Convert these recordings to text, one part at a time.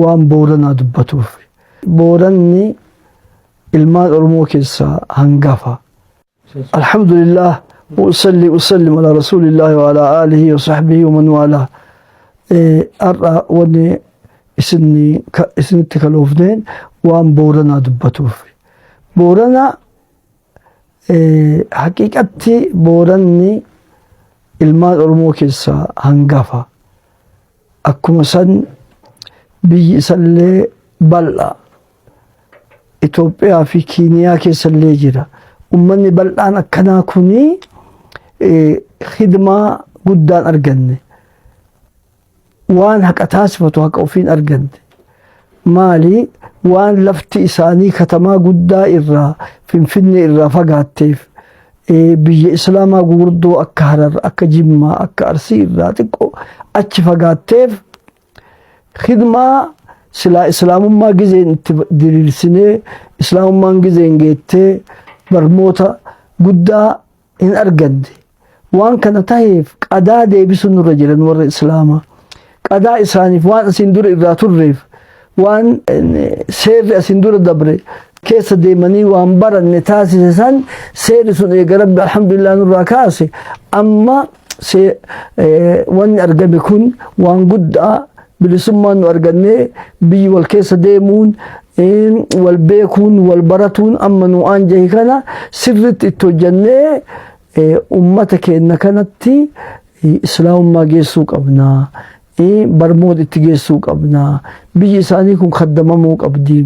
Waan Booranaa dubbatuuf. Booranni ilmaan Oromoo keessaa hangafa. Alhamdulillah usalli usallim ala rasuulillahi wa ala aalihi wa sahbihi wa man waalaa. Har'a wanni isinitti kaloofneen waan Booranaa dubbatuuf. Boorana haqiiqatti Booranni ilmaan Oromoo keessaa hangafa. Akkuma san biyyi isallee bal'aa. Itoophiyaa fi Kiiniyaa keessallee jira. Ummanni bal'aan akkanaa kuni khidmaa guddaan arganne. Waan haqa taasifatu haqa ofiin arganne. Maali waan lafti isaanii katamaa guddaa irraa Finfinnee irraa fagaatteef biyya Islaamaa gurguddoo akka Harar, akka Jimmaa, akka Arsii irraa xiqqoo achi fagaatteef khidmaa silaa Islaamummaa gizeen itti diriirsinee Islaamummaan gizeen geettee barmoota guddaa hin arganne. Waan kana taheef qadaa deebisuun nurra jiran warra Islaamaa. Qadaa isaaniif waan asiin dura irraa turreef waan seerri asiin dura dabre keessa deemanii waan baranne taasise san seerri sun eega Rabbi alhamdulillah nurraa kaase amma wanni argame kun waan guddaa bilisummaan nu argannee biyyi wal keessa deemuun wal beekuun wal baratuun amma nu aan jahe kana sirriitti itti hojjannee ummata keenya kanatti islaamummaa geessuu qabna. Barmoota itti geessuu qabna. Biyyi isaanii kun kaddamamuu qabdi.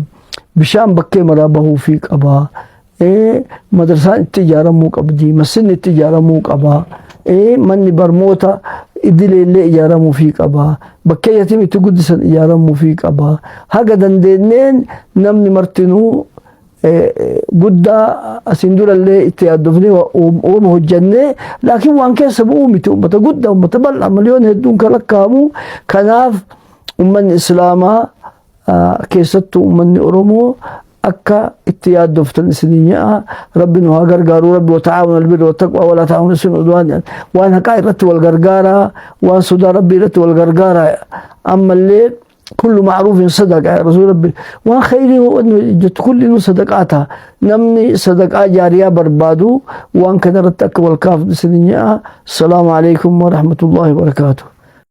Bishaan bakkee maraa bahuufii qaba. Madrasaan itti ijaaramuu qabdi. Masinni itti ijaaramuu qaba. Manni barmoota idileellee ijaaramuufii qaba. Bakkee yatiim itti guddisan ijaaramuufii qaba. Haga dandeenyeen namni martinuu guddaa asiin durallee itti yaaddofnee uuma hojjannee laakiin waan keessa bu'uu miti uummata guddaa uummata bal'aa miliyoona hedduun kan lakkaa'amu. Kanaaf uummanni islaamaa keessattuu uummanni Oromoo akka itti yaaddoftan isinii nya'a. Rabbi nu haa gargaaru. Rabbi وتعاونوا على البر والتقوى ولا تعاونوا على الإثم والعدوان. Waan haqaa irratti wal gargaaraa, waan sodaa rabbii irratti wal gargaaraa. Ammallee كل معروف صدقة يا رسول ربي waan khayrii jettu kulli sadaqaata. Namni sadaqaa jaariyaa barbaadu waan kana irratti akka wal kaafnu isinii nya'a. السلام عليكم ورحمة الله وبركاته.